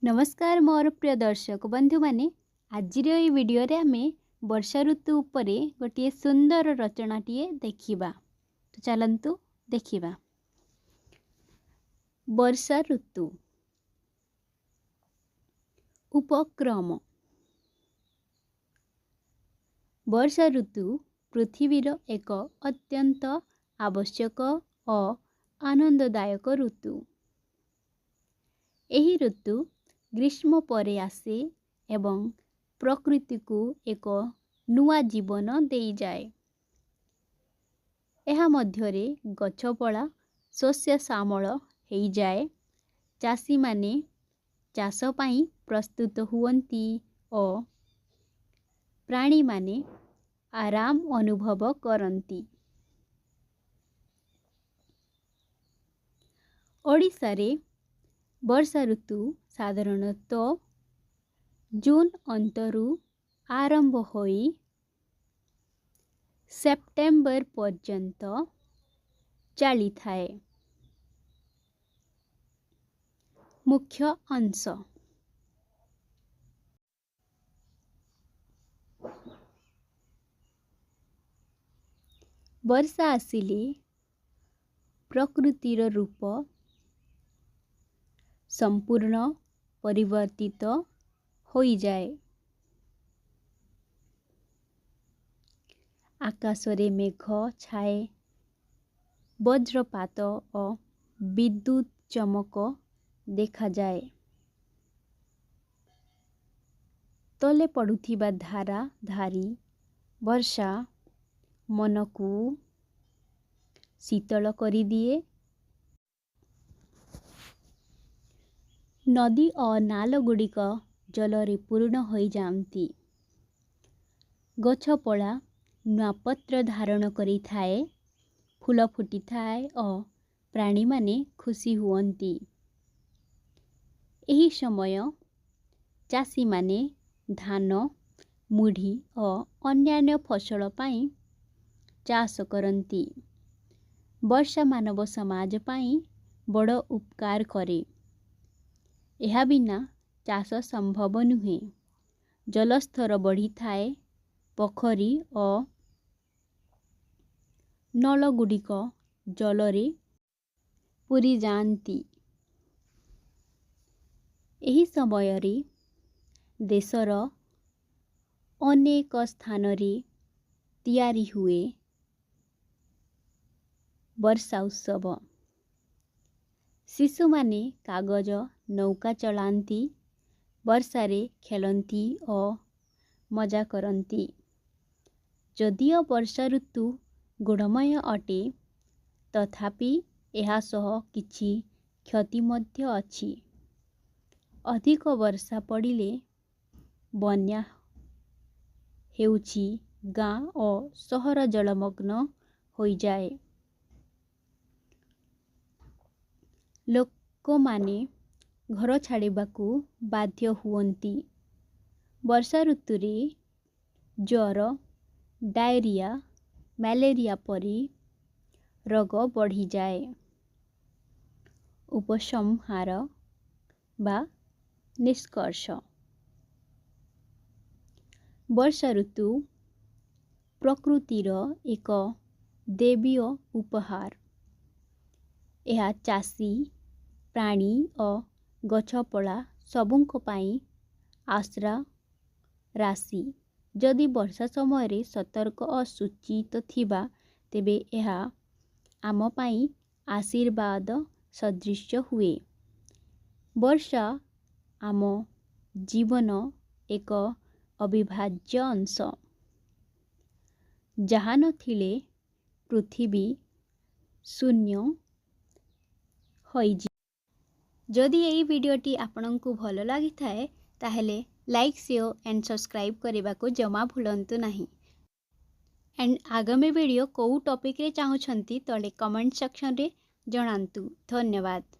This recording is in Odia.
ନମସ୍କାର ମୋର ପ୍ରିୟ ଦର୍ଶକ ବନ୍ଧୁମାନେ, ଆଜିର ଏଇ ଭିଡ଼ିଓରେ ଆମେ ବର୍ଷା ଋତୁ ଉପରେ ଗୋଟିଏ ସୁନ୍ଦର ରଚନାଟିଏ ଦେଖିବା। ତ ଚାଲନ୍ତୁ ଦେଖିବା। ବର୍ଷା ଋତୁ ଉପକ୍ରମ। ବର୍ଷା ଋତୁ ପୃଥିବୀର ଏକ ଅତ୍ୟନ୍ତ ଆବଶ୍ୟକ ଓ ଆନନ୍ଦଦାୟକ ଋତୁ। ଏହି ଋତୁ ଗ୍ରୀଷ୍ମ ପରେ ଆସେ ଏବଂ ପ୍ରକୃତିକୁ ଏକ ନୂଆ ଜୀବନ ଦେଇଯାଏ। ଏହା ମଧ୍ୟରେ ଗଛପଳା ଶସ୍ୟ ଶ୍ୟାମଳ ହେଇଯାଏ, ଚାଷୀମାନେ ଚାଷ ପାଇଁ ପ୍ରସ୍ତୁତ ହୁଅନ୍ତି ଓ ପ୍ରାଣୀମାନେ ଆରାମ ଅନୁଭବ କରନ୍ତି। ଓଡ଼ିଶାରେ ବର୍ଷା ଋତୁ ସାଧାରଣତଃ ଜୁନ୍ ଅନ୍ତରୁ ଆରମ୍ଭ ହୋଇ ସେପ୍ଟେମ୍ବର ପର୍ଯ୍ୟନ୍ତ ଚାଲିଥାଏ। ମୁଖ୍ୟ ଅଂଶ। ବର୍ଷା ଆସିଲେ ପ୍ରକୃତିର ରୂପ ସମ୍ପୂର୍ଣ୍ଣ ପରିବର୍ତ୍ତିତ ହୋଇଯାଏ। ଆକାଶରେ ମେଘ ଛାଏ, ବଜ୍ରପାତ ଓ ବିଦ୍ୟୁତ ଚମକ ଦେଖାଯାଏ। ତଳେ ପଡ଼ୁଥିବା ଧାରା ଧାରି ବର୍ଷା ମନକୁ ଶୀତଳ କରିଦିଏ। ନଦୀ ଓ ନାଳଗୁଡ଼ିକ ଜଳରେ ପୂର୍ଣ୍ଣ ହୋଇଯାଆନ୍ତି। ଗଛପଳା ନୂଆ ପତ୍ର ଧାରଣ କରିଥାଏ, ଫୁଲ ଫୁଟିଥାଏ ଓ ପ୍ରାଣୀମାନେ ଖୁସି ହୁଅନ୍ତି। ଏହି ସମୟ ଚାଷୀମାନେ ଧାନ, ମୁଢ଼ି ଓ ଅନ୍ୟାନ୍ୟ ଫସଲ ପାଇଁ ଚାଷ କରନ୍ତି। ବର୍ଷା ମାନବ ସମାଜ ପାଇଁ ବଡ଼ ଉପକାର କରେ। ଏହା ବିନା ଚାଷ ସମ୍ଭବ ନୁହେଁ। ଜଳସ୍ତର ବଢ଼ିଥାଏ, ପୋଖରୀ ଓ ନଳଗୁଡ଼ିକ ଜଳରେ ପୂରିଯାଆନ୍ତି। ଏହି ସମୟରେ ଦେଶର ଅନେକ ସ୍ଥାନରେ ତିଆରି ହୁଏ ବର୍ଷା ଉତ୍ସବ। ଶିଶୁମାନେ କାଗଜ ନୌକା ଚଳାନ୍ତି, ବର୍ଷାରେ ଖେଳନ୍ତି ଓ ମଜା କରନ୍ତି। ଯଦିଓ ବର୍ଷା ଋତୁ ଗୁଣମୟ ଅଟେ, ତଥାପି ଏହା ସହ କିଛି କ୍ଷତି ମଧ୍ୟ ଅଛି। ଅଧିକ ବର୍ଷା ପଡ଼ିଲେ ବନ୍ୟା ହେଉଛି, ଗାଁ ଓ ସହର ଜଳମଗ୍ନ ହୋଇଯାଏ। ଲୋକମାନେ ଘର ଛାଡ଼ିବାକୁ ବାଧ୍ୟ ହୁଅନ୍ତି। ବର୍ଷା ଋତୁରେ ଜ୍ୱର, ଡାଇରିଆ, ମ୍ୟାଲେରିଆ ପରି ରୋଗ ବଢ଼ିଯାଏ। ଉପସଂହାର ବା ନିଷ୍କର୍ଷ। ବର୍ଷା ଋତୁ ପ୍ରକୃତିର ଏକ ଦେବୀୟ ଉପହାର। ଏହା ଚାଷୀ, ପ୍ରାଣୀ ଓ ଗଛପଳା ସବୁଙ୍କ ପାଇଁ ଆଶ୍ରା ରାଶି। ଯଦି ବର୍ଷା ସମୟରେ ସତର୍କ ଓ ସୂଚିତ ଥିବା, ତେବେ ଏହା ଆମ ପାଇଁ ଆଶୀର୍ବାଦ ସଦୃଶ ହୁଏ। ବର୍ଷା ଆମ ଜୀବନ ଏକ ଅବିଭାଜ୍ୟ ଅଂଶ, ଯାହା ନଥିଲେ ପୃଥିବୀ ଶୂନ୍ୟ ହୋଇଯିବ। ଯଦି ଏଇ ଭିଡ଼ିଓଟି ଆପଣଙ୍କୁ ଭଲ ଲାଗିଥାଏ, ତାହେଲେ ଲାଇକ୍, ସେୟାର ଆଣ୍ଡ ସବସ୍କ୍ରାଇବ୍ କରିବାକୁ ଜମା ଭୁଲନ୍ତୁ ନାହିଁ। ଆଣ୍ଡ ଆଗାମୀ ଭିଡ଼ିଓ କେଉଁ ଟପିକ୍ରେ ଚାହୁଁଛନ୍ତି, ତଳେ କମେଣ୍ଟ ସେକ୍ସନରେ ଜଣାନ୍ତୁ। ଧନ୍ୟବାଦ।